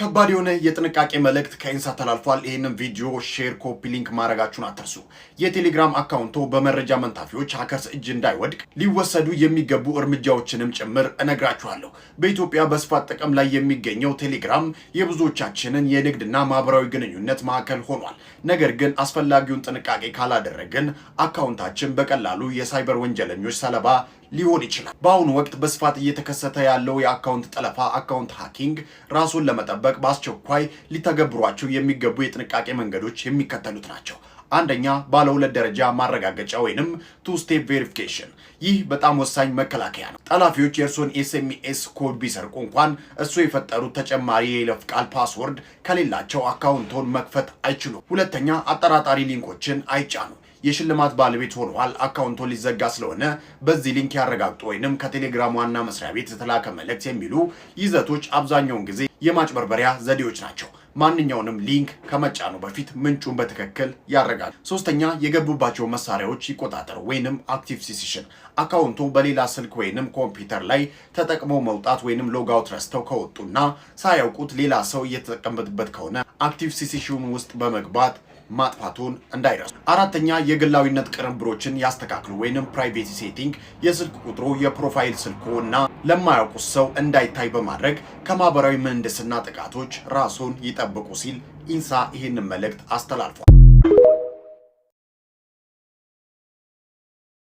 ከባድ የሆነ የጥንቃቄ መልእክት ከኢንሳ ተላልፏል። ይህንን ቪዲዮ share፣ copy link ማድረጋችሁን አትርሱ። የቴሌግራም አካውንቶ በመረጃ መንታፊዎች hackers እጅ እንዳይወድቅ ሊወሰዱ የሚገቡ እርምጃዎችንም ጭምር እነግራችኋለሁ። በኢትዮጵያ በስፋት ጥቅም ላይ የሚገኘው ቴሌግራም የብዙዎቻችንን የንግድና ማህበራዊ ግንኙነት ማዕከል ሆኗል። ነገር ግን አስፈላጊውን ጥንቃቄ ካላደረግን አካውንታችን በቀላሉ የሳይበር ወንጀለኞች ሰለባ ሊሆን ይችላል። በአሁኑ ወቅት በስፋት እየተከሰተ ያለው የአካውንት ጠለፋ account hacking ራሱን ለመጠበቅ በአስቸኳይ ሊተገብሯቸው የሚገቡ የጥንቃቄ መንገዶች የሚከተሉት ናቸው። አንደኛ፣ ባለ ሁለት ደረጃ ማረጋገጫ ወይንም two step verification። ይህ በጣም ወሳኝ መከላከያ ነው። ጠላፊዎች የእርስዎን SMS code ቢሰርቁ እንኳን እርስዎ የፈጠሩት ተጨማሪ የይለፍ ቃል password ከሌላቸው አካውንቶን መክፈት አይችሉም። ሁለተኛ፣ አጠራጣሪ ሊንኮችን አይጫኑ። የሽልማት ባለቤት ሆነዋል፣ አካውንቶ ሊዘጋ ስለሆነ በዚህ link ያረጋግጡ ወይንም ከቴሌግራም ዋና መስሪያ ቤት የተላከ መልእክት የሚሉ ይዘቶች አብዛኛውን ጊዜ የማጭበርበሪያ ዘዴዎች ናቸው። ማንኛውንም link ከመጫኑ በፊት ምንጩን በትክክል ያረጋግጡ። ሶስተኛ፣ የገቡባቸው መሳሪያዎች ይቆጣጠሩ ወይንም active session። አካውንቱ በሌላ ስልክ ወይንም ኮምፒውተር ላይ ተጠቅመው መውጣት ወይንም logout ረስተው ከወጡና ሳያውቁት ሌላ ሰው እየተጠቀመበት ከሆነ active session ውስጥ በመግባት ማጥፋቱን እንዳይረሱ። አራተኛ፣ የግላዊነት ቅንብሮችን ያስተካክሉ ወይንም privacy setting። የስልክ ቁጥሩ፣ የ profile ስልኮ እና ለማያውቁት ሰው እንዳይታይ በማድረግ ከማህበራዊ ምህንድስና ጥቃቶች ራስዎን ይጠብቁ ሲል ኢንሳ ይህንን መልእክት አስተላልፏል።